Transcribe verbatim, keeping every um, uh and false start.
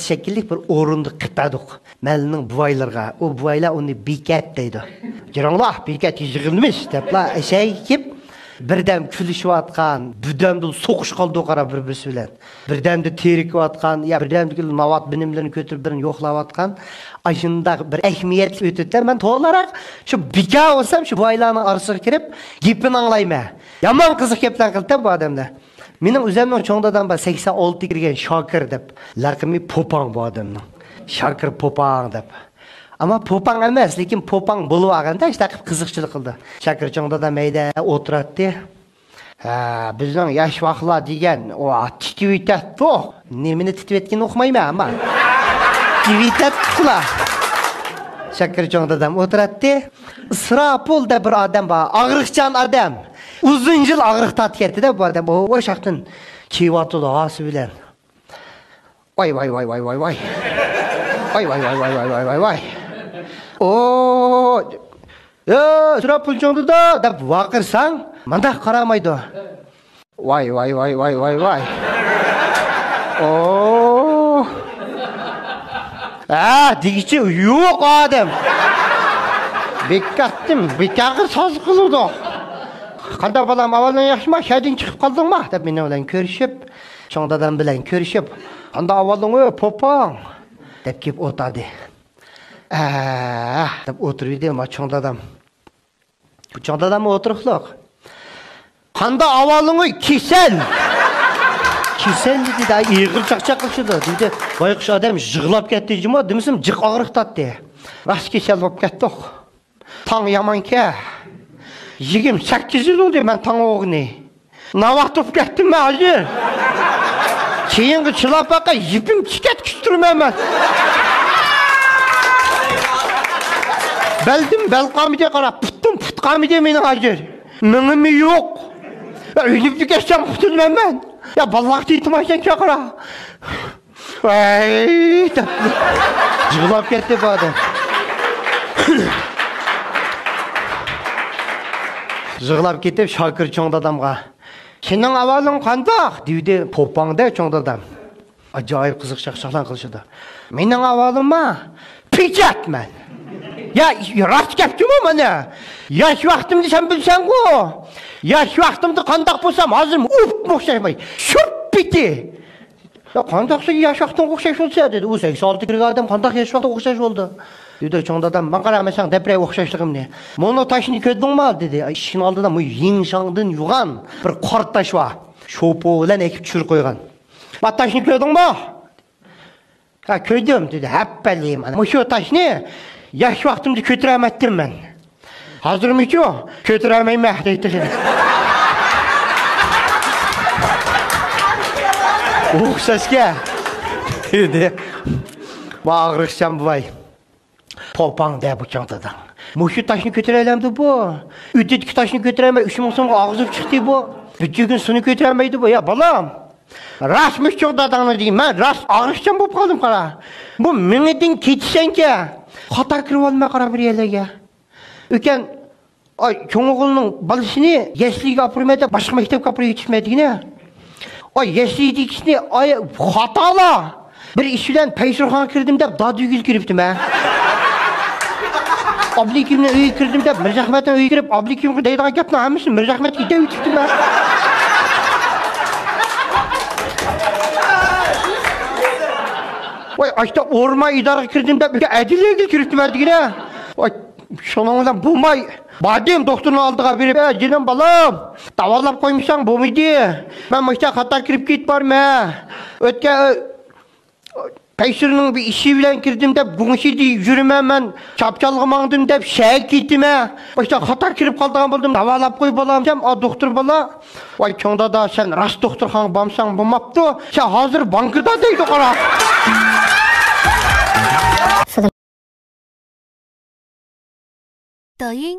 شەكىللىك بىر ئورۇندا قىپەدۇق. مەھەللىنىڭ بوۋايلىرىغا، ئۇ بوۋايلار ئۇنى بېكەت دەيدۇ. «جۇرۇڭلار، بېكەت يىغىلمىش» دەپلا ئەشەگە كېلىپ، بىردەم كۈلۈشۈۋاتقان، بىردەمدە سوقۇشۇپ قالدۇق قارا بىر-بىرسى بىلەن. بىردەمدە تېرىكىۋاتقان، يا بىردەمدە ناۋات بىنىملىرىنى كۆتۈرۈپ بىرنى يوقلاۋاتقان. ئاشۇنداق بىر ئەھمىيەتلىك ئۆتۈپتە. مەن توغرىراق شۇ بىكار بولسام، شۇ بوۋايلارنىڭ ئارىسىغا كىرىپ، گېپىنى ئاڭلايمەن. يامان قىزىق گەپلەرنى قىلىپتە بۇ ئادەملەر. مېنىڭ ئۆزۈمنىڭ چوڭ دادام بار، سەكسەن ئالتە كىرگەن شاكىر دەپ، لەقىمى پوپاڭ بۇ ئادەمنىڭ. شاكىر پوپاڭ دەپ. ئەمما پوپاڭ ئەمەس، لېكىن پوپاڭ بولۇۋالغاندا، شۇنداق قىلىپ قىزىقچىلىق قىلدى. شاكىر چوڭ دادام ھەيدە ئولتۇراتتى. ھە، بىزنىڭ ياش ۋاقىتلار دېگەن، ۋا، تىتىۋېتەتتۇق. نېمىنى تىتىۋەتكىنىنى ئۇقمايمەن، ئەمما تىتىۋېتەتتۇقلا. شاكىر چوڭ دادام ئولتۇراتتى. ئىسراپىل دەپ بىر ئادەم بار، ئاغرىقچان ئادەم. ئۇزۇن يىل ئاغرىق تارتىپ كەتتى-دە بۇ ئادەم. ئۇ، ئۇ شاختىن كېلىۋاتىدۇ ھاسى بىلەن. ۋاي، ۋاي، ۋاي، ۋاي، ۋاي، ۋاي. ۋاي، ۋاي، ۋاي، ۋاي، ۋاي، ۋاي، ۋاي. ئو، ئە، ئىسراپىل چوڭ دادا دەپ ۋارقىرىساڭ، مانداق قارىمايدۇ. ۋاي، ۋاي، ۋاي، ۋاي، ۋاي، ۋاي. ئو. ھە، دېگۈچى يوق ئادەم. بىكارتىم، بىكارغا ساز قىلىدۇ. قانداق بالام، ئەھۋالىڭ ياخشىما؟ شەھەردىن چىقىپ قالدىڭما؟ دەپ مېنىڭ بىلەن كۆرۈشۈپ، چوڭ دادام بىلەن كۆرۈشۈپ، قانداق ئەھۋالىڭ، ئۆي پوپاڭ؟ دەپ كېلىپ ئولتۇردى. ئە، دەپ ئولتۇرۇۋىدى ما چوڭ دادام. چوڭ دادام ئولتۇرۇقلۇق. قانداق ئەھۋالىڭ، ئۆي كېسەل؟ كېسەل دېدى، ئېغىر چاقچاق قىلىشىدۇ دېدى. بايقۇش ئادەم يىغلاپ كەتتى جۇمۇ، دېمىسەم جىق ئاغرىق تارتتى. راست كېسەل بولۇپ كەتتۇق. تاڭ يامانكەن. يىگىرمە سەككىز يىل بولدى مەن تاڭ بولغىنى. ناۋات بولۇپ كەتتىم مەن ھازىر. كېيىنگە چىلاپ باقاي، يىپىم چىكەت كۈتتۈرمەن مەن. بەلدىم بەل قالمىدى، قارا، پۇتتىن پۇت قالمىدى مېنىڭ ھازىر. مېڭىمۇ يوق. يا، ئۆلۈپ كەتسەم قۇتۇلىمەن مەن. يا، بالىلارغا تېتىمايسەن، قارا. ۋاي دەپ يىغلاپ كەتتى بۇ ئادەم. يىغلاپ كېتىپ شاكىر چوڭ دادامغا، «سېنىڭ ئەھۋالىڭ قانداق؟» دېدى. «پوپاڭ-دە چوڭ دادام.» ئاجايىپ قىزىق چاقچاقلارنى قىلىشىدۇ. «مېنىڭ ئەھۋالىممۇ پېچەت مەن.» يا، راست گەپتىمۇ مانا. ياش ۋاقتىمنى سەن بىلسەڭغۇ. ياش ۋاقتىمدا قانداق بولسام، ھازىرمۇ ئوپمۇ ئوخشايمەن. شۇپپىتى. يا، قانداق سەن ياش ۋاقتىڭغا ئوخشاش بولسا، دېدى. ئۇ سەكسەن ئالتە كىرگەن ئادەم قانداق ياش ۋاقتىغا ئوخشاش بولدى؟ دېدى، چوڭ دادام، ماڭا قارا، مەن ساڭا دەپ بېرەي ئوخشاشلىقىمنى. مۇنۇ تاشنى كۆردۈڭمۇ؟ دېدى. ئىشىكنىڭ ئالدىدا مۇ يىڭشاڭدىن يۇغان بىر قارا تاش بار. شوپۇ بىلەن ئەكىپ چۈشۈرۈپ قويغان. ما تاشنى كۆردۈڭمۇ؟ ھە، كۆردۈم، دېدى. ھەپپەلىم، مانا مۇشۇ تاشنى ياش ۋاقتىمدا كۆتۈرەلمەيتتىم مەن. ھازىرمۇچۇ كۆتۈرەلمەيمەن، دەيتتى. ئوخشاشكەن، دېدى. ما ئاغرىقچان بوۋاي. پوپاڭ دە بۇ چوڭ داداڭ. مۇشۇ تاشنى كۆتۈرەلەمدۇ بۇ؟ ئۆتىدىكى تاشنى كۆتۈرەلمەي، ئۈچ مىڭ سومغا ئاغزىپ چىقتى بۇ. بۈتۈن كۈن سۇنى كۆتۈرەلمەيدۇ بۇ. يا بالام، راستمۇ چوڭ داداڭنى دېيىمەن، راست ئاغرىقچان بولۇپ قالدىم، قارا. بۇ مېڭىدىن كېتىشەنكە، خاتا كىرىۋالماي، قارا، بىر يەرلەرگە. ئۆكەن، ئاي، چوڭ ئوغلىنىڭ بالىسىنى يەسلىگە ئاپىرىمەن دەپ، باشقا مەكتەپكە ئاپىرىپ يېتىشمەيدىكىنە. ئاي، يەسلىدىكىسىنى، ئاي، خاتالا. بىر ئىش بىلەن پەيسۇرخانغا كىردىم دەپ، دادۈگىگە كىرىپتىمەن. ئابلىكىمنىڭ ئۆيىگە كىردىم دەپ، مىرزەخمەتنىڭ ئۆيىگە كىرىپ، ئابلىكىمغا دەيدىغان گەپنىڭ ھەممىسىنى مىرزەخمەتكە دەۋېتىپتىمەن. ۋاي، ئاشتا ئورما ئىدارىگە كىردىم دەپ، ئەدلىيەگە كىرىپتىمەن دېگىنە. ۋاي، شۇنىڭ بىلەن بولماي، باردىم دوختۇرنىڭ ئالدىغا بېرىپ، «ئە، جېنىم بالام، داۋالاپ قويمىساڭ بولمىدى. مەن مۇشتا خاتا كىرىپ كېتىپ بارمەن. ئۆتكەن، ئە، پەيسۇرنىڭ بىر ئىشى بىلەن كىردىم دەپ، گۇڭشىدا يۈرىمەن، مەن چاپچالغا ماڭدىم دەپ، شەھەرگە كېتىمەن. مۇشتا خاتا كىرىپ قالىدىغان بولدۇم، داۋالاپ قوي بالام» دېسەم، ئا، دوختۇر بالا، «ۋاي، چوڭ دادا، سەن راست دوختۇرخانىغا بارمىساڭ بولماپتۇ، سەن ھازىر بانكىدا» دەيدۇ، قارا. دايىڭ